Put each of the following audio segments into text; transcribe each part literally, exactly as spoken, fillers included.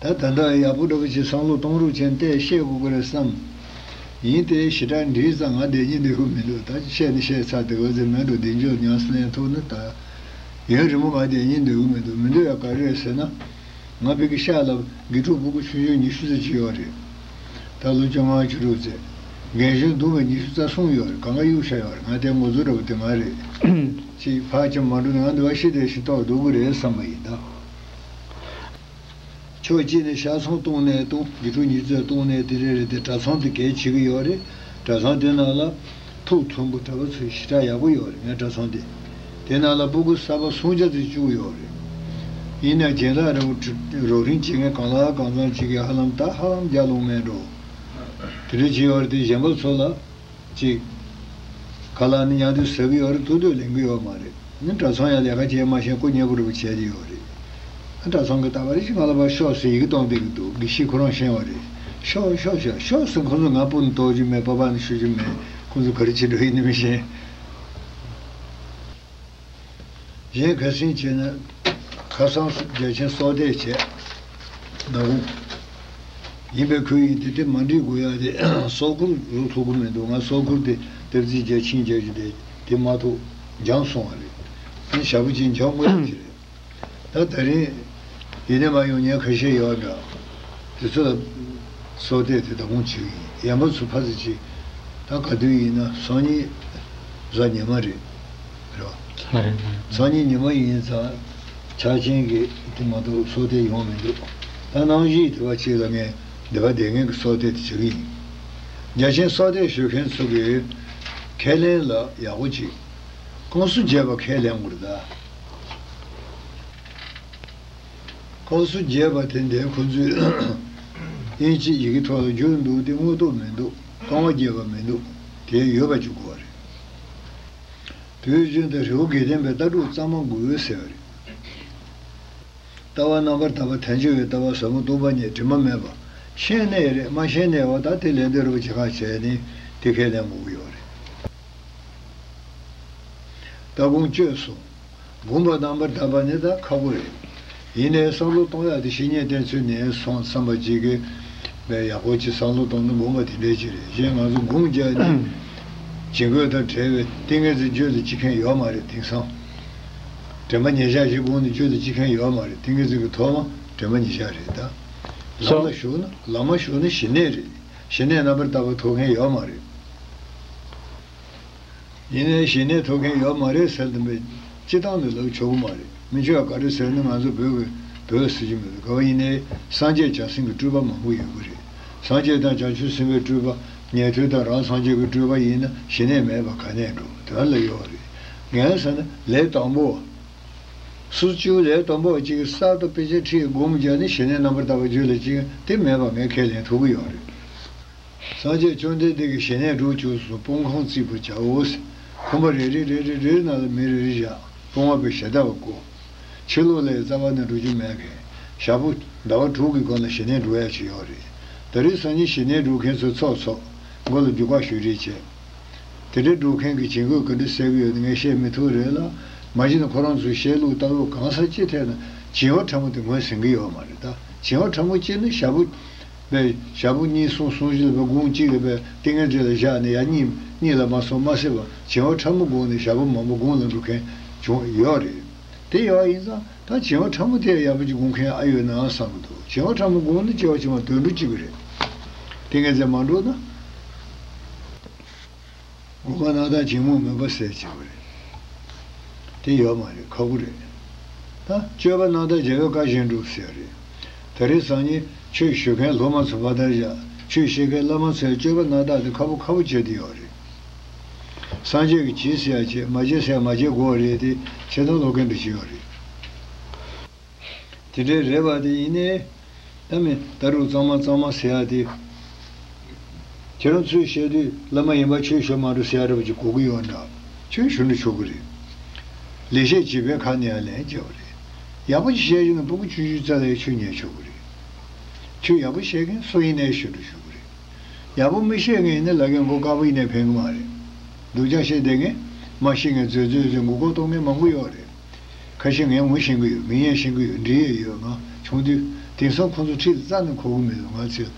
ད་ད་ལྟ་ཡག་པོ་འདྲ་པོ་ཅིག་བསམ་བློ་གཏོང་རོགས་བྱས་ཏེ་བཤད་དགོས་ཀྱི་རེད་བསམ། ཡིན་ཏེ་ཞེ་དྲག་འདྲིས་ཙང་ང་བསྡད་སྙིང་འདོད་ཀྱི་མི་འདུག་ད་བཤད་ནི་བཤད་ཚར་དེ་འོ་ཙི་མེད་འགྲོ། བདེ་འཇོག་ཉམས་སུ་ལེན་ཐུབ་ན་ད། ཡུན་རིང་པོ་ང་བསྡད་སྙིང་འདོད་ཀྱི་མི་འདུག་མི་འདོད་ཡ་ག་རེ་རེད་ཟེར་ན། ང་ཕ་གི་ཤག་ལ་དགེ་ཕྲུག་ཕྲུ་གུ་ཆུང་ཆུང་ཉི་ཤུ་ཙམ་ཅིག་ཡོད་རེད། ད་ལོ་བཅོ་ལྔ་བཅུ་དྲུག་ཙམ། རྒན་གཞོན་བསྡོམས་པས་ཉི་ཤུ་རྩ་གསུམ་ཡོད་རེད། གང་ག་གཡུག་བཞག་ཡོད་རེད། ང་དེ་ངོ་ཚ་འདྲ་པོ་དེ་ང་རེད། ཅིག་ཕར་ཅིག་མ་འགྲོ་ན་ང་འདི་བ་ཤི་བསྡད་ཤི་ཐོག་འདུག་གི་རེད་བསམ་པ་ཡིན་ད། ཕྱོགས་གཅིག་ནས་ཤག་ཚང་བཏུང་ནས་བཏུང་། དགེ་ཕྲུག་ཉི་ཤུ་ཙམ་བཏུང་ནས་དེ་རེད་རེད་དེ། གྲྭ་ཚང་དེ་གལ་ཆེ་གི་ཡོད་རེད། གྲྭ་ཚང་དེ་ནང་ལ་ཐུགས་མཐུན་པོ་གྲྭ་པ་ཚོ་ཞེ་དྲག་ཡག་པོ་ཡོད་རེད། ངའི་གྲྭ་ཚང་དེ། དེ་ནང་ལ་ཕྲུ་གུ་གསར་པ་སུམ་བརྒྱ་ཙམ་བཅུག་ཡོད་རེད། ཡིན་ན་སྦྱིན་བདག་རོགས་རོགས་རམ་བྱེད་མཁན་གང་ལ་གང་འཚམ་ཅིག་གིས་ཧ་ལམ་ད་ཧ་ལམ་རྒྱག་ལོང་མེད་འགྲོ། དེ་འདྲ་བྱས་ཡོད་རེད་དེ། གཞན་པ་ཚོ་ལ་ཅིག་ཁ་ལག་ནི་ཉར་དུས་ཟ་གི་ཡོད་རེད། ཐུག་དུས་ལེན་གི་ཡོད་མ་རེད། ནི་གྲྭ་ཚང་ཡང་ལས་ཀ་བྱེད་མ་ཤེས་སྐུ་མཉེལ་པོ་རུ་བྱས་ཏེ་ཡོད་རེད། ཨ་གྲྭ་ཚང་གི་ལྟ་བ་རེ་ཞིག་ང་ལ་ཕར་ཤོག་ཟེར་ཡི་གེ་གཏོང་བསྡད་ཀྱི་འདུག་དགེ་བཤེས་ཁོ་རང་ཤེས་པ་རེད། ཤོག་ཤོག་ཤོག་ཤོག་ཟེར། ཁོ་ཚོ་ང་སྤུན་གཏོགས་རྒྱུ་མེད། པ་ཕ་ནི་ཤོད་རྒྱུ་མེད། ཁོ་ཚོ་ག་རེ་བྱེད་འགྲོ་ཡིན་ནི་མི་ཤེས། གཞན་ཁ་སང་བྱས་ན་ཁ་སང་རྒྱལ་ཆེན་སྲོག་གཏད་བྱས། ནག་ཁུང་ཡིན་པའི་ཁུལ་ཡིན་དེ། དེ་མ་འགྲིག་དགོས་ཡ་དེ་སྲོག་ཁུར་རུ་ཐུག་གི་མི་འདུག་ང་སྲོག་ཁུར་དེ་སྟབས་རྩིས་རྒྱ་ཆིན་རྒྱ་རྒྱུ་དེ་དེ་མ་ཐུག་འཇང་སོང་བ་རེད། ཨ་ཞག་པོ་གཅིག་འཇང་དངོས་ཡོད་ཀྱི་རེད། ད་ད་རིང་ཡིན་ནས་མ་ཡོང་མཁན་ཁ་ཤས་ཡོད་འདྲ། དེ་ཚོ་ལ་སྲོག་གཏད་དེ་ད་དགོང་བྱེད་ཀྱི་ཡིན། ཡན་པ་ཚོ་ཕ་ཚོ་ཅིག་ད་ག་དུས་ཡིན་ན་སང་ཉིན་གཟའ་ཉི་མ་རེད། རེད་བ། ལགས་རེད་ལགས་རེད། སང་ཉིན་ཉི་མ་ཡིན་ཙང་ཕྱག་ཆེན་གྱི་དེ་མ་གཏོགས་སྲོག་གཏད་ཡོང་མི་འདུག་ད་གནམ་གཤིས་དེ་བ་ཅིག་ལ་ངས་འདི་བ་བསྡད་མཁན་གྱི་སྲོག་གཏད་དེ་བྱེད་ཀྱི་ཡིན། རྒྱལ་ཆེན་སྲོག་གཏད་ཞུ་མཁན་ཚོ་གིས་ཁས་ལེན་ལ་ཡག་པོ་ཅིག་ཀུང་སུ་རྒྱས་པ་ཁས་ལེན་དགོས་རེད་ད། ཀུང་སུ་རྒྱས་པ་དེ་འདྲའི་ཁོ་ཚོས་དབྱིན་ཇི་ཡི་གེ་ཐོག་ལ་བསྒྱུར་འདུག་དེ་དངོས་སྟོབས་མི་འདུག་རྐང་པ་རྒྱས་པ་མི་འདུག་དེ་ཡོད་པ་བཅུག་དགོས་པ་རེད། དུས་རྒྱུན་དུ་རི་བོ་དགེ་ལྡན་པའི་ལྟ་གྲུབ་གཙང་མ་དགོས་ཟེར་བ་རེད། ལྟ་བ་རྣམ་པར་དག་པ་དལ་འབྱོར་བའི་ལྟ་བ་ཟབ་མོ་སྟོང་པ་ཉིད་དྲི་མ་མེད་པ། ཤེས་ནའི་རེད། མ་ཤེས་ནའི་འོ་ད་དེ་ལས་འདོད་རུ་བྱེད་ཁ་བྱས་ནས་དེ་ཁས་ལེན་དགོས་ཀྱི་ཡོད་རེད། ལྟ་དགོངས་བཅོས་སོ། དགོངས་པ་རྣམ་པར་དག་པ་ནི་ད་ཁག་པོ་རེད། ཡིན་ནའི་བསམ་བློ་གཏོང་ཡག་དེ་བཤེས་གཉེན་བསྟེན་ཚུལ་ནས་སོང་བསམ་པ་ཅིག་གིས་བས་ཡག་པོ་ཅིག་བསམ་བློ་གཏོང་ན་དགོངས་པ་དེ་འདྲའི་ཅིག་རེད། གཞན་ང་ཚོ་སྒོམ་རྒྱག་ནི་བྱིང་རྒོད་དང་བྲལ་བའི་ཏིང་ངེ་འཛིན་བརྗོད་ལ་ཅི་མཁན་ཡོད་མ་རེད། དེང་སང་དྲན་པ་ཉེར་བཞག་ཞིག་སྒོམ་ནས་བརྗོད་ལ་ཅི་མཁན་ཡོད་མ་རེད། ཏིང་ངེ་འཛིན་གྱི་ཐོག་མ་དྲན་པ་ཉེར་བཞག་རེད་ད། ལམ་ལ་ཞུགས་ན་ལམ་མ་ཞུགས་ན་ཞི་གནས་རེད། ཞི་གནས་རྣམ་པར་དག་པ་ཐོབ་མཁན་ཡོད་མ་རེད། ཡིན་ནའི་ཞི་གནས་ཐོབ་མཁན་ཡོད་མ་རེད་ཟེར་དུས་སྤྱི་བཏང་དུ་ལབ་ཆོག་གི་མ་རེད། མི་ཆོག་ག་རེ་ཟེར་ན་ང་ཚོ་བོད་ཀྱི་བོད་ཟེར་གྱི་མི་འདུག་ག་བ་ཡིན་ནའི་སངས་རྒྱས་བྱང་སེམས་ཀྱི་སྤྲུལ་པ་མང་པོ་ཡོད་ཀྱི་རེད། སངས་རྒྱས་དང་བྱང་ཆུབ་སེམས་དཔའི་སྤྲུལ་པ་ཉན་ཐོས་དང་རང་སངས་རྒྱས་ཀྱི་སྤྲུལ་པ་ཡིན་ན་ཞི་གནས་མེད་པ་ག་ནས་འགྲོ། དོན་ལ་ཡོད་རེད། ངས་ཟེར་ན་ལས་དང་པོ། སུ་བཅུ་ལས་དང་པོ་གཅིག་གསར་དུ་དཔེ་ཆ་ཁྲིད་སྒོམ་རྒྱག་ནས་ཞི་གནས་རྣམ་པར་དག་པ་བརྗོད་ལ་གཅིག་དེ་མེད་པ་ངས་ཁས་ལེན་ཐུབ་ཀྱི་ཡོད་རེད། སངས་རྒྱས་བཅོམ་ལྡན་འདས་ཀྱིས་ཞི་གནས་དྲུག་བཅུ་སོ་སོ་དཔུང་ཁང་བརྩིགས་པར་བྱའོ། ཁང་པ་རེ་རེ་རེ་རེ་རེའི་ནང་ལ་མི་རེ་རེ་བཞག་དཔུང་བ་པའི་ཞལ་ཏ་བ་བསྐོ། ཕྱི་ལོགས་ལ་རྩ་བ་ནས་འགྲོ་རྒྱུ་མེད་མཁན། ཞག་པོ་ཟླ་བ་དྲུག་གི་གོང་ལ་ཞི་གནས་འགྲོ་ཡ་ཅིག་ཡོད་རེད། ད་རེས་སང་ཉིན་ཞི་གནས་འགྲོ་མཁན་ཚོ་ཚོགས་ཚོགས་མགོ་ལ་རྒྱུག་པ་ཞུ་རེས་བྱས། དེ་འདྲའི་འགྲོ་མཁན་གྱི་བྱིང་རྒོད་ག་འདྲ་སེལ་གི་ཡོད་ངས་བཤད་མི་ཐུབ་རེད་ལ། མ་གཞི་ནས་ཁོ་རང་ཚོའི་བཤད་ལུགས་ལྟ་ལུགས་གང་ས་ཅི་ཐད་ན་བྱིང་བ་ཕྲ་མོ་དེ་ངོས་ཟིན་གི་ཡོད་མ་རེད་ད། བྱིང་བ་ཕྲ་མོ་གཅིག་ནི་ཞག་པོ། པས་ཞག་པོ་གཉིས་གསུམ་གསུམ་བཞི་ལ་པས་དགུང་གཅིག་ལ་པས་ཏིང་ངེ་འཛིན་ལ་བཞག་ནས་ཡང་གཉིད་གཉིད་ལ་མ་སོང་མ་སད་པ་བྱིང་བ་ཕྲ་མོ་དགོངས་ནས་ཞག་པོ་མང་པོ་དགུང་ལ་འགྲོ་མཁན་བྱུང་ཡོད་རེད། དེ་ཡོད་ཡིན་ཙང་ད་བྱིང་བ་ཕྲ་མོ་དེ་ཡག་པོ་ཅིག་དགོངས་མཁན་ཨ་ཡོད་ན་བསམ་གི་འདུག་བྱིང་བ་ཕྲ་མོ་དགོངས་ན་སྐྱེ་བ་ཕྱི་མ་དུད་འགྲོ་སྐྱེ་གི་རེད། ཏིང་ངེ་འཛིན་མ་འགྲོ་ན། དགོངས་པ་རྣམ་དག་བྱིང་རྨུགས་མུན་པ་སེལ་བྱེད་པ་རེད། དེ་ཡོད་མ་རེད། ཁག་པོ་རེད། ད་སྤྱོད་པ་རྣམ་དག་རྒྱལ་བའི་བཀའ་བཞིན་སྒྲུབ་ཟེར་རེད། ད་རེས་སང་ཉིན་ཆོས་ཞུ་མཁན་སློབ་མ་ཚོ་ཕར་ལྟ་བཞག་ཆོས་བཤད་མཁན་བླ་མ་ཚོས་སྤྱོད་པ་རྣམ་དག་དེ་ཁག་པོ་ཁག་པོ་བྱེད་དེ་ཡོད་རེད། སངས་རྒྱས་ཀྱིས་བྱེད་ཟེར་ཡ་བྱེད། མ་བྱེད་ཟེར་ཡ་མ་བྱེད་དགོས་པ་རེད་དེ། ཆེ་མཐོང་སློབ་མཁན་འདྲ་ཞིག་ཡོད་རེད། དེ་འདྲའི་རེད་པ་དེ་ཡིན་ནའི། ད་མི་ད་རུང་གཙང་མ་གཙང་མ་ཟེར་ཡ་དེ། ཁྱེད་རང་ཚོས་བཤད་དུས་བླ་མ་ཡིན་པ་ཆོས་ཞུ་མ་འགྲོ་ཟེར་ཡ་འདྲ་པོ་ཅིག་གོ་གི་ཡོད་འདྲ། ཆོས་ཞུ་འགྲོ་ཆོག་གི་རེད། ལེགས་བཤད་བྱིས་པའི་ཁ་ནས་ཡང་ལན་རྒྱག་པ་རེད། ཡག་པོ་ཅིག་བཤད་ཀྱི་ན་ཕྲུ་གུ་ཆུང་ཆུང་རྩ་ལ་ཡང་ཆོས་ཉན་ཆོག་གི་རེད། ཆོས་ཡག་པོ་བཤད་མཁན་སུ་ཡིན་ནའི་ཞུ་འགྲོ་ཆོག་གི་རེད། ཡག་པོ་མི་བཤད་མཁན་ཡིན་ན་ལ་རྒན་མགོ་དཀར་པོ་ཡིན་ནའི་ཕན་གི་མ་རེད། སྡུག་ཅག་བཤད་བསྡད་མཁན་མ་ཤེས་མཁན་རྩོད་རྩོད་རྩོད་མགོ་སྐོར་གཏོང་མཁན་མང་པོ་ཡོད་རེད། ཁ་ཤས་ངས་ངོ་ཤེས་ཀྱི་ཡོད། མིང་ཡང་ཤེས་ཀྱི་ཡོད། འདྲིས་ཡས་ཡོད། ང་ཆུང་དུས་ དེང་སང་ཁོ་ཚོ་འཁྲིས་ལ་རྩ་ནས་འཁོར་གི་མི་འདུག་ང་ཚོས་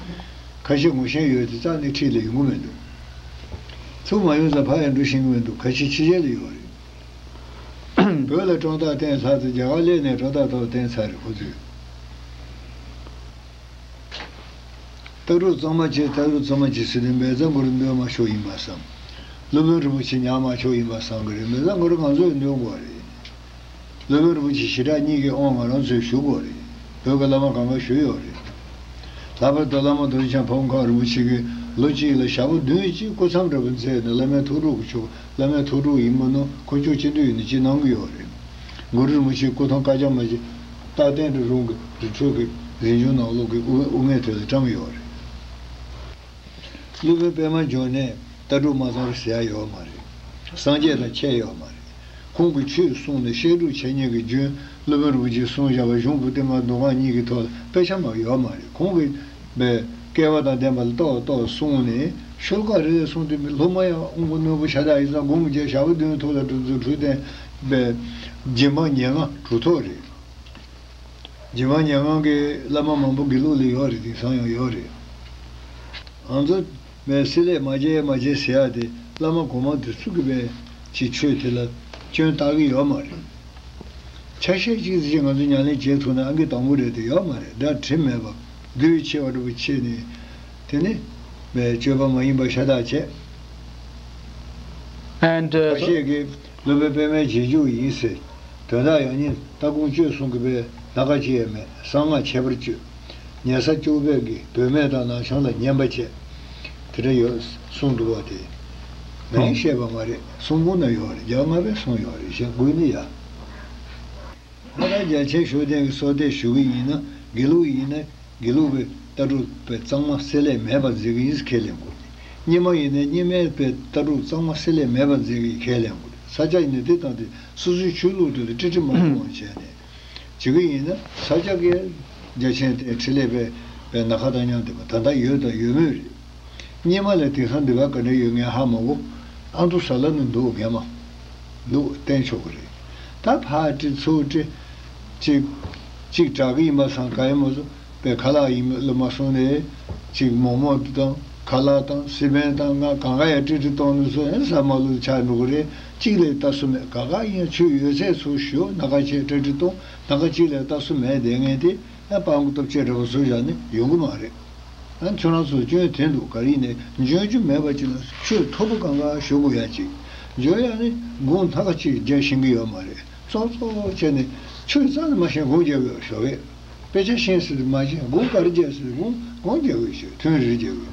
ཁ་ཤས་ངོ་ཤེས་ཡོད་དེ་རྩ་ནས་འཁྲིས་ལ་ཡོང་གི་མི་འདུག་ཚུར་མ་ཡོང་ཙང་ཕར་ཡང་འགྲོ་ཤེས་ཀྱི་མི་འདུག་ཁ་ཤས་ཕྱི་རྒྱལ་ལ་ཡོད་རེད། བོད་ལ་སྤྲང་ཐག་བསྟན་ཚར་ཚེ་རྒྱ་གར་སླེབས་ནས་སྤྲང་ཐག་ཐོག་བསྟན་ཚར་རེད་ཁོ་ཚོས། ལྟ་གྲུབ་གཙང་མ་བྱེད། ལྟ་གྲུབ་གཙང་མ་བྱེད་ཟེར་དུས་མེ་བཙའ་གུ་རུ་འདོན་མ་ཆོག་ཡིན་པ་བསམ། སློབ་དཔོན་རིན་པོ་ཆེ་ཉར་མ་ཆོག་ཡིན་པ་བསམ་གི་རེད། མེ་བཙའ་གུ་རུ་ང་ཚོས་འདོན་དགོས་རེད། སློབ་དཔོན་རིན་པོ་ཆེ་ཞེ་དྲག་གཉིས་ཀྱི་དབང་ང་རང་ཚོས་ཞུ་དགོས་རེད། བོད་ཀྱི་བླ་མ་གང་ག་ཞུས་ཡོད་རེད། ལྷག་པར་དུ་བླ་མ་རྡོ་རྗེ་འཆང་ཕ་བོང་ཁ་རིན་པོ་ཆེ་གིས་ལོ་གཅིག་ལ་ཞག་པོ་བདུན་གཅིག་སྐུ་མཚམས་འདྲ་པོ་མཛད་ནས་བླ་མའི་ཐུགས་སྒྲུབ་ཀྱི་ཆོ་ག་བླ་མའི་ཐུགས་སྒྲུབ་ཡིན་མིན་ནོ་དཀོན་མཆོག་ཅི་འདྲ་ཡོད་ན་ཅི་གནང་གི་ཡོད་རེད། གུ་རུ་རིན་པོ་ཆེའི་སྐུ་ཐང་བཀའ་རྒྱ་མ་ཆེ་རྟག་བརྟན་རི་རོང་གི་རི་ཁྲོད་ཀྱི་རི་ཆུང་ནང་ལོགས་ཀྱི་དབུ་དབུ་སྔས་དེ་ལ་བཀྲམ་ཡོད་རེད། སློབ་དཔོན་པད་མ་འབྱུང་གནས་ལྟ་གྲུབ་མ་ཚང་རེད་ཟེར་ཡ་ཡོད་མ་རེད། སངས་རྒྱས་དང་ཁྱད་ཡོད་མ་རེད། ཁོང་གིས་ཆོས་གསུངས་ནས་བཤད་སྒྲུབ་འཆད་ཉན་གྱི་རྒྱུན་སློབ་དཔོན་རིན་པོ་ཆེས་གསུངས་བཞག་པ་གཞུང་པོ་ཏི་མ་མདོ་སྔགས་གཉིས་ཀྱི་ཐོག་ལ་དཔེ་ཆ་མ་ཡོད་མ་རེད། ཁོང་གིས་པའི་སྐལ་བ་དང་ལྡན་པ་ལ་ཏོག་ཏོག་གསུངས་ནས་ཤོ་ལོ་ཀ་རེ་རེ་གསུངས་དུས་སློབ་མ་ཡང་དབང་པོ་རྣོན་པོ་ཤ་སྟག་ཡིན་ཙང་དགོངས་མི་འཇགས། ཞག་པོ་བདུན་ཐོག་ལ་གྲུབ་ཚུལ་འཕྲོད་བསྟེན་པའི་རྗེ་འབངས་ཉེར་ལྔ་གྲུབ་ཐོབ་རེད། རྗེ་འབངས་ཉེར་ལྔ་གི་བླ་མ་མང་པོ་དགེ་ལུགས་ལ་ཡོད་རེད། དེང་སང་ཡང་ཡོད་རེད། ང་ཚོ་མའི་སྲེད་ལས་མ་བྱེད་མ་བྱེད་ཟེར་ཡ་དེ་བླ་མ་གོང་མ་དེ་ཚོ་གི་པའི་ཅིག་ཆོས་དེ་ལ་སྐྱོན་བཏགས་ཀྱི་ཡོད་མ་རེད། ཆ་ཤས་གཅིག་ཙམ་ཅིག་ང་ཚོ་ཉམས་ལེན་བྱེད་ཐུབ་ན་ཨང་ཀི་དང་པོ་རེད་དེ་ཡོད་མ་རེད། སྒྲ་དྲི་མེད་པ་རྒྱུས་ཆེ་བ་འདྲ་པོ་ཆེ་ནས་དེ་ནི་པའི་སྤྱོད་པ་མ་ཡིན་པ་ཤ་སྟག་བྱས། And uh, ཁ་ཤས་ཀྱིས་སློབ་དཔོན་པད་མའི་རྗེས་འཇུག་ཡིན་ཟེར། དོན་དག་ཡང་སྙིང་ལྟ་སྒོམ་སྤྱོད་གསུམ་གྱི་པའི་སྣ་ཁ་ཅི་ཡང་མེད། གསང་སྔགས་ཁྱད་པར་སྤྱོད། ཉལ་ས་བཅུ་པའི་གི་བུད་མེད་དང་ནང་ཆང་ལ་བསྙེན་པ་བྱས། དེ་འདྲ་ཡོད་གསུངས་འདུག་བ་དེ། ངས་བཤད་པ་མ་རེད། གསུང་འབུམ་ན་ཡོད་རེད། རྒྱལ་བ་ལྔ་པས་གསུངས་ཡོད་རེད། གཞན་དགོས་ནི་ཡ། ང་རང་རྒྱལ་ཆེན་ཤུགས་ལྡན་གྱི་གསོལ་འདེབས་ཞུ་གི་ཡིན་ན་དགེ་ལུགས་ཡིན་ན། དགེ་ལུགས་པའི་ལྟ་གྲུབ་པའི་གཙང་མ་བསྲེ་ལྷད་མེད་པར་མཛད་ཀྱི་ཡིན་ཟེར་ཁས་ལེན་དགོས། རྙིང་མ་ཡིན་ནའི་རྙིང་མའི་པའི་ལྟ་གྲུབ་གཙང་མ་བསྲེ་ལྷད་མེད་པར་མཛད་ཀྱི་ཡིན་ཁས་ལེན་དགོས། ས་སྐྱ་ཡིན་ནའི་དེ་དང་དེ་སོ་སོའི་ཆོས་ལུགས་དེ་ལ་ཀྲིག་ཀྲི་མ་འགྲོ་བ་བྱས་ནས་བྱེད་ཀྱི་ཡིན་ན། ས་སྐྱ་གི་རྒྱལ་ཆེན་དེ་འཕྲིན་ལས་པའི་པའི་ནམ་མཁའ་དང་མཉམ་བསྡད་པ་ད་ལྟ་ཡོད་དང་ཡོད་མུས་རེད། རྙིང་མ་ལ་དེང་སང་འདི་ག་ག་འདྲ་ཡོད་ངས་ཧ་མ་གོ། ཨ་མདོ་ས་ལ་ནི་འདུག་ངས་མ་འདུག་བསྟན་ཆོག་གི་རེད། ད་ཕར་ཀྲི་ཚུར་ཀྲི། གཅིག་གཅིག་དྲག་གི་ཡིན་པ་སང་ག་ཡིན་མ་སོང་པའི་ཁ་ལག་ཡིན་ལ་མ་སོང་ནས་གཅིག་མོག་མོག་དང་ཁ་ལག་དང་སི་པན་དང་ང་གང་ག་ཡང་ཀྲི་ཀྲི་གཏོང་ནུས་སོ་ཨེ་ས་མ་ལུ་ཆགས་འགྲོ་གི་རེད། གཅིག་ལས་ལྟ་སུ་མེད། ག་ག་ཡིན་ཆོས་ཡོད་ཚད་ཚུར་ཞུ་ན་ག་ཆེ་ཀྲི་ཀྲི་གཏོང་ན་ག་གཅིག་ལས་ལྟ་སུ་མེད་དེ་ངས་དེ། ཨ་སྤྲང་པོ་སྟོབས་ཆེ་འདྲ་པོ་བཟོས་བཞག་ནས་ཡོང་གི་མ་རེད། ཨ་ཁྱོད་རང་ཚོ་སྐྱོན་དེ་འདུག་ག་རེ་ཡིན་ནའི་འཇོན་རྒྱུ་མེད་པ་ཅིག་ལ་ཆོས་མཐོ་པོ་གང་ག་ཞུ་དགོས་ཡ་ཅིག་འཇོན་ཡ་ནི་དགོངས་སྣ་ཁ་ཅིག་རྒྱག་ཤེས་ཀྱི་ཡོད་མ་རེད། ཙོག་ཙོག་བྱས་ནས་ཆོས་རྩ་ནས་མ་ཤེས་དགོངས་རྒྱག་གི་ཡོད་ཞོགས་གས། དཔེ་ཆ་ཤེས་ཟེར་དུས་མ་ཤེས། དགོངས་ག་རེ་རྒྱག་ཟེར་དུས་དགོངས་དགོངས་རྒྱག་གི་ཡོད་ཞོགས། ཐུན་རེ་རེ་རྒྱག་གི་ཡོད།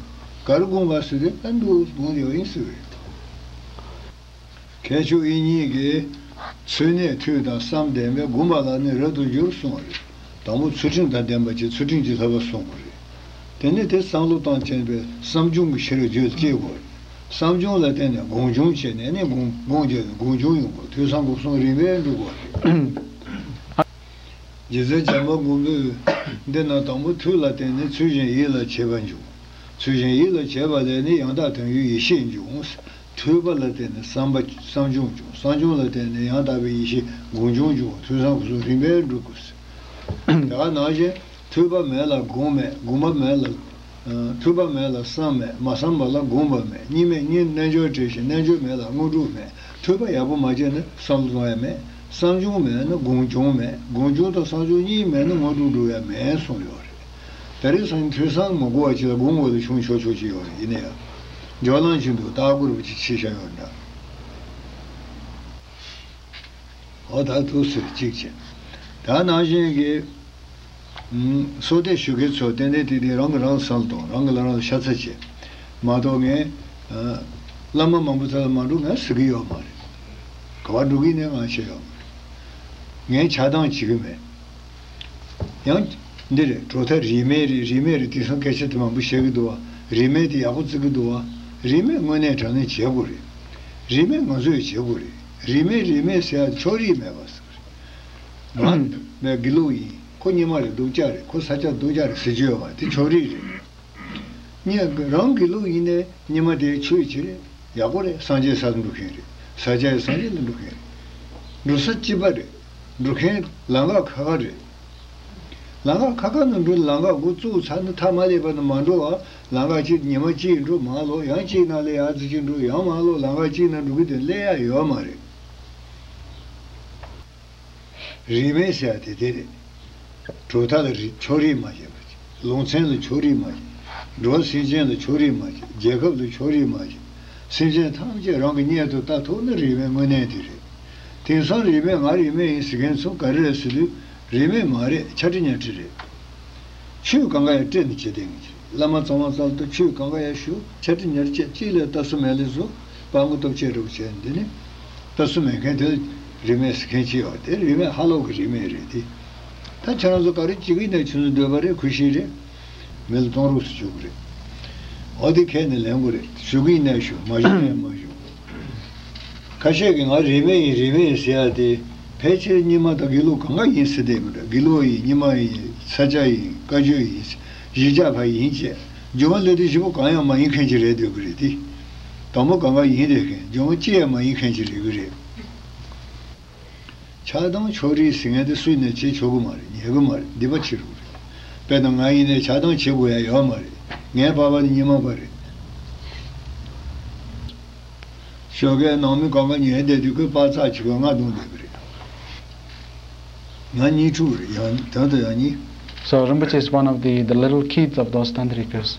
ག་རེ་དགོངས་པ་ཟེར་དུས་ཨ་འདུག་དགོངས་རྒྱག་ཡིན་ཟེར་གི་ཡོད། མཁས་མཆོག་དབྱིག་གཉེན་གྱིས་ཚུལ་གནས་ཐོས་དང་བསམ་ལྡན་པས་བསྒོམ་པ་ལ་ནི་རབ་ཏུ་འགྱུར་གསུངས་པ་རེད། དང་པོ་ཚུལ་ཁྲིམས་དང་ལྡན་པ་བྱས། ཚུལ་ཁྲིམས་ཀྱི་བསླབ་པ་སྲུང་དགོས་རེད། དེ་ནས་དེ་བསམ་བློ་བཏང་བྱས་པའི་བསམ་བྱུང་གི་ཕྱིར་རྒྱུད་སྐྱེ་དགོས་རེད། བསམ་བྱུང་ལ་བརྟེན་ནས་སྒོམ་བྱུང་བྱས་ནས་ནི་སྒོམ་སྒོམ་བྱས་ནས་སྒོམ་བྱུང་ཡོང་དགོས། ཐོས་བསམ་སྒོམ་གསུམ་རིམ་པས་འགྲུབ་དགོས་རེད། རྗེ་བཙུན་བྱམས་པ་མགོན་པོས་འདི་ན་དང་པོ་ཐོས་ལ་བརྟེན་ནས་ཚུལ་བཞིན་ཡིད་ལ་བྱེད་པ་འབྱུང་། ཚུལ་བཞིན་ཡིད་ལ་བྱེད་པ་ལས་ནི་ཡང་དག་དོན་ཡུལ་ཡེ་ཤེས་འབྱུང་། ཐོས་པ་ལ་བརྟེན་ནས་བསམ་པ་བསམ་བྱུང་འབྱུང་། བསམ་བྱུང་ལ་བརྟེན་ནས་ཡང་དག་པའི་ཡེ་ཤེས་སྒོམ་བྱུང་འབྱུང་། ཐོས་བསམ་སྒོམ་གསུམ་རིམ་པས་འགྲུབ་དགོས། དེ་ག་ནང་བཞིན་ཐོས་པ་མེད་ལ་སྒོམ་མེད། སྒོམ་པ་མེད་ལ། ཨ་ཐོས་པ་མེད་ལ་བསམ་མེད། མ་བསམ་པ་ལ་སྒོམ་པ་མེད། གཉིས་མེད་གཉིས་རྣལ་འབྱོར་བྲལ་ཞིང་རྣལ་འབྱོར་མེད་ལ་དངོས་གྲུབ་མེད། ཐོས་པ་ཡག་པོ་མ་བྱས་ན་བསམ་བློ་གཏོང་ཡ་མེད། བསམ་བྱུང་མེད་ན་སྒོམ་བྱུང་མེད། སྒོམ་བྱུང་དང་བསམ་བྱུང་གཉིས་མེད་ན་དངོས་གྲུབ་འགྲུབ་ཡ་མེད་གསུངས་ཡོད་རེད། ད་རེས་སང་ཐོས་བསམ་མ་དགོས་པ་ཅིག་ལ་སྒོམ་འོག་ལ་ཤོང་ཆོག་ཆོག་ཅིག་ཡོད་རེད། ཡིན་ན་ཡང་འཇོག་ལམ་ཆེན་པོ་ལྟ་དགོས་རེད་པ་ཅིག་ཆེ་ཤ་ཡོད་འདྲ། འོ་ད་ཐུགས་སུ་གཅིག་བྱས། ད་ནང་བཞིན་གྱི། ཨུམ། གསོལ་འདེབས་ཞུ་མཁན་ཚོ་ཏན་ཏན་ཏིག་ཏིག་རང་གིས་རང་བསམ་བློ་གཏོང་། རང་གིས་རང་ལ་ཤ་ཚ་བྱེད་མ་གཏོགས་ངས། ཨ། བླ་མ་མང་པོ་ཚོ་ལ་མ་འགྲོ་ངས་ཟེར་གྱི་ཡོད་མ་རེད། ག་པར་འགྲོ་གི་ནས་ང་ཤེས་ཡོད་མ་རེད། ངས་ཆགས་སྡང་བྱེད་ཀྱི་མེད། ཡང་འདི་རེད། གྲུབ་མཐའ་རིས་མེད་རེད། རིས་མེད་རེད། དེང་སང་སྐད་ཆ་དེ་མང་པོ་བཤད་ཀྱི་འདུག་བ། རིས་མེད་དེ་ཡག་པོ་བརྩི་གི་འདུག་བ། རིས་མེད་དངོས་གནས་དྲང་གནས་བྱེད་དགོས་རེད། རིས་མེད་ང་ཚོས་བྱེད་དགོས་རེད། རིས་མེད་རིས་མེད་ཟེར་ཡ་ཕྱོགས་རིས་མེད་པ་ཟེར་གི་རེད། ང་དགེ་ལུགས་ཡིན། ཁོ་རྙིང་མ་རེད། སྡུག་ཅག་རེད། ཁོ་ས་སྐྱ་སྡུག་ཅག་རེད་ཟེར་རྒྱུ་ཡོད་མ་རེད། དེ་ཕྱོགས་རིས་རེད། ངས་རང་དགེ་ལུགས་ཡིན་ནའི་རྙིང་མ་དེའི་ཆོས་བྱེད་རེད། ཡག་པོ་རེད། སངས་རྒྱས་ས་ལ་འགྲོ་མཁན་རེད། ས་སྐྱ་ཡི་སངས་རྒྱས་ལ་འགྲོ་མཁན་རེད། འགྲོ་ས་གཅིག་པ་རེད། འགྲོ་མཁན་ལམ་ཁ་ཁ་ཁ་རེད། ལམ་ཁ་ཁ་ཁ་ནས་འགྲོ། ལམ་ཁ་འགོ་བཙུགས་ཚར་ན་མཐའ་མ་སླེབས་པ་ན་མ་འགྲོ་བ། ལམ་ཁ་གཅིག་ཉི་མ་གཅིག་འགྲོ་མར་ལོག་ཡང་གཅིག་ནང་ལ་ཡར་ཙི་གཅིག་འགྲོ་ཡང་མར་ལོག་ལམ་ཁ་གཅིག་ནང་འགྲོ་གི་དེ་སླེབས་ཡ་ཡོད་མ་རེད། རིས་མེད་ཟེར་ཡ་དེ་དེ་རེད། གྲུབ་མཐའ་ལ་རིས་ཕྱོགས་རིས་མ་བྱེད་པ་བྱེད། ལུང་ཚན་ལ་ཕྱོགས་རིས་མ་བྱེད། འགྲོ་བ་སེམས་ཅན་ལ་ཕྱོགས་རིས་མ་བྱེད། རྒྱལ་ཁབ་ལ་ཕྱོགས་རིས་མ་བྱེད། སེམས་ཅན་ཐམས་ཅད་རང་གི་གཉེན་དུ་ལྟ་ཐུབ་ན་རིས་མེད་དངོས་གནས་དེ་རེད། དེང་སང་རིས་མེད་ང་རིས་མེད་ཡིན་ཟེར་མཁན་ཚོ་ག་རེ་རེད་ཟེར་དུས། རིས་མེད་མ་རེད། ཆ་ཁྲི་ཉ་ཁྲི་རེད། ཆོས་གང་ག་ཡང་སྤྲད་ནས་བྱེད་བསྡད་མཁན་ཅིག་བླ་མ་ཚང་མ་ཚང་དུ་ཆོས་གང་ག་ཡང་ཞུ། ཆ་ཁྲི་ཉ་ཁྲི་བྱེད། གཅིག་ལ་ལྟ་སུ་མེད་ལས་སུ་སྤྲང་པོ་སྟོབས་ཆེ་རུ་བྱས། འདི་ནི་ལྟ་སུ་མེད་མཁན་དེ་རིས་མེད་ཟེར་མཁན་ཅིག་ཡོད། དེ་རིས་མེད་ཧ་ལོག་གི་རིས་མེད་རེད་དེ། ད་ཁྱེད་རང་ཚོ་ག་རེ་བྱེད་ཀྱི་ཡིན་ན་ཁྱེད་ཚོ་འདོད་པ་རེད། གུས་ཤིག་རེད། མི་ལ་གཏོང་རོགས་སུ་བཅུག་གི་རེད། འོ་དེ་ཁས་ནས་ལེན་དགོས་རེད། ཞུ་གི་ཡིན་ན་ཞུ། མ་ཞུ་ན་མ་ཞུ། ཁ་ཤས་ཀྱིས་ང་རིས་མེད་ཡིན་རིས་མེད་ཡིན་ཟེར་ཡ་དེ། ཕལ་ཆེར་རྙིང་མ་དང་དགེ་ལུགས་གང་ག་ཡིན་ཟེར་བསྡད་ཀྱི་འདུག་དགེ་ལུགས་ཡིན། རྙིང་མ་ཡིན། ས་སྐྱ་ཡིན། བཀའ་བརྒྱུད་ཡིན། གཞིས་ཆགས་ཕར་ཡིན་བྱས། སྒྱུ་མ་ལས་དེ་བཞི་པོ་གང་ཡང་མ་ཡིན་མཁན་ཅིག་རེད་འདོད་ཀྱི་རེད་དེ། དང་པོ་གང་ག་ཡིན་བསྡད་མཁན། སྒྱུ་མ་གཅིག་ཡང་མ་ཡིན་མཁན་ཅིག་རེད་ཀྱི་རེད། ཆགས་སྡང་ཕྱོགས་རིས་ཟེར་མཁན་དེ་སུས་ནས་བྱེད་ཆོག་གི་མ་རེད། ཉན་གི་མ་རེད། སྡིག་པ་ཆེ་རུ་རེད། དཔེར་ན་ང་ཡིན་ནའི་ཆགས་སྡང་བྱེད་དགོས་ཡ་ཡོད་མ་རེད། ངའི་པ་ཕ་ནི་རྙིང་མ་པ་རེད། ཞོགས་ཀས་ནང་མི་གང་ག་ཉལ་བསྡད་དུས་ཁོས་པར་ཚགས་བྱེད་ཁོས་ང་རྡུང་བསྡད་ཀྱི་རེད། ང་གཉིས་ཕྲུག་རེད། ཡང་དོན་དུ་ཡང་གཉིས། So Rinpoche is one of the, the little kids of those tantrikas.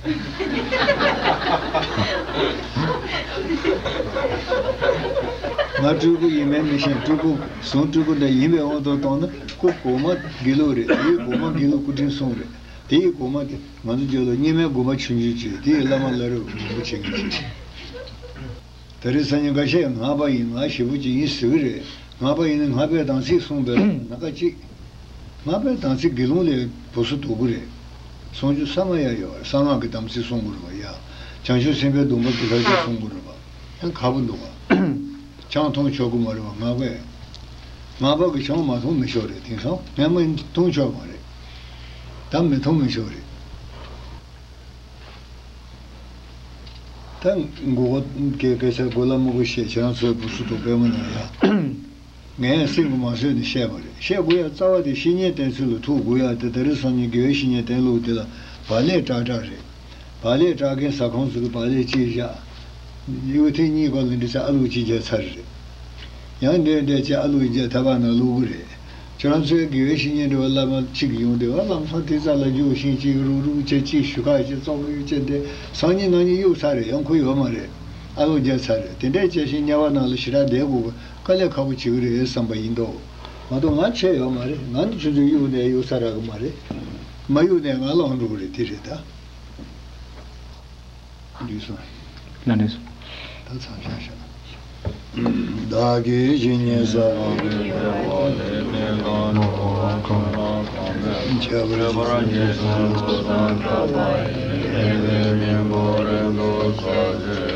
ང་སྤྲུལ་སྐུ་ཡིན་མིན་མི་ཤེས། སྤྲུལ་སྐུ་ཟུང་སྤྲུལ་སྐུ་འདྲ་ཡིན་པའི་དབང་དུ་བཏང་ན་སྐུ་གོང་མ་དགེ་ལུགས་རེད། དེའི་གོང་མ་དགེ་ལུགས་སྐུ་ཕྲེང་གསུམ་རེད། དེའི་གོང་མ་དེ་ང་ཚོ་རྒྱུད་ལ་རྙིང་མའི་དགོན་པ་ཆུང་ཆུང་བྱས། དེའི་བླ་མ་བླ་རབས་རིན་པོ་ཆེ་གིས་བྱས། ད་རེས་སང་ཉིན་འགའ་ཤས་སྔགས་པ་ཡིན། ང་ཞེ་པོ་ཅིག་ཡིན་ཟེར་གི་རེད། སྔགས་པ་ཡིན་ན་སྔགས་པའི་དམ་ཚིག་སྲུང་བའི་ལམ་སྣ་ཁ་གཅིག་སྔགས་པའི་དམ་ཚིག་དགེ་སློང་ལས་བུ་སུ་དོག་གི་རེད། སྲུང་རྒྱུ་ས་མ་ཡ་ཡོད་རེད། གསང་སྔགས་ཀྱི་དམ་ཚིག་སྲུང་དགོས་རེད་བ་ཡ། བྱང་ཆུབ་སེམས་དཔའི་སྡོམ་པ་དེ་ལྷག་ཅིག་སྲུང་དགོས་རེད་བ། ཡང་ཁག་པོ་འདུག་བ། ཆང་འཐུང་ཆོག་གི་མ་རེད་བ། སྔགས་པས། སྔགས་པ་གིས་ཆང་མ་འཐུང་མི་ཆོག་རེད། དེང་སང་སྔ་མོ་འཐུང་ཆོག་མ་རེད། ད་མི་འཐུང་མི་ཆོག་རེད། ད་མགོ་སྐེ་སྐེ་ཆ་གོ་ལ་མོ་གོ་བཤད། ཁྱེད་རང་ཚོའི་བུ་སུ་དོག་པད་མོ་ན་ཡ། ངས་སེམས་ཀྱི་མ་བཟོད་ནས་བཤད་པ་རེད། བཤད་དགོས་ཡ་རྩ་བ་དེ་བཤེས་གཉེན་བསྟེན་ཚུལ་ལ་ཐུག་དགོས་ཡ་དེ། ད་རེས་སང་ཉིན་དགེ་བའི་བཤེས་གཉེན་བསྟེན་ལུགས་དེ་ལ་བག་ལེབ་བྲག་བྲག་རེད། བག་ལེབ་བྲག་མཁན་ཟ་ཁང་ཚོ་གི་བག་ལེབ་གཅིག་བཞག་གཡུ་ཐིག་གཉིས་སྐོར་ལ་འདི་ཚ་ཨ་ལུ་གཅིག་བརྒྱབ་ཚར་རེད། ཡང་འདྲེ་འདྲེ་བྱས་ཨ་ལུ་བརྒྱབ་ཐ་བ་ནང་བླུག་གི་རེད། ཁྱོད་རང་ཚོའི་དགེ་བའི་བཤེས་གཉེན་འདྲ་བ་བླ་མ་གཅིག་ཡོང་དུས་བ་ལམ་སང་དེ་རྩ་ལ་རྒྱུག་ཤིང་གཅིག་རུག་རུག་བྱས་གཅིག་ཞུ་ཁ་གཅིག་བཙོག་གི་བྱས་ཏེ་སང་ཉིན་གནངས་ཉིན་གཡུག་ཚར་རེད། ཡང་ཁུ་ཡོད་མ་རེད། ཨ་ལུ་བརྒྱབ་ཚར་རེད། དེ་འདྲས་བྱས་ཤིང་དམྱལ་བ་ནང་ལ་ཞེ་དྲག་བསྡད་དགོས་དཀའ་ལས་ཁག་པོ་བྱེད་ཀྱི་རེད་བསམ་པ་ཡིན་མདོག་མ་གཏོགས་ང་ཆད་ཡོད་མ་རེད། ང་ནི་ཁྱོད་ཚོ་གཡུག་ནས་གཡུག་ས་རག་གི་མ་རེད། མ་གཡུག་ནས་ང་ལངས་འགྲོ་གི་རེད། དེ་རེད་ད། འདུས་སོང་། ལ་འདུས་སོང་། ད་མཚམས་བཞག་བཞག་བདག་གིས་ཇི་སྙེད་བསགས་པའི། ཁྱད་པར་ཇི་སྙེད་བསགས་པའི།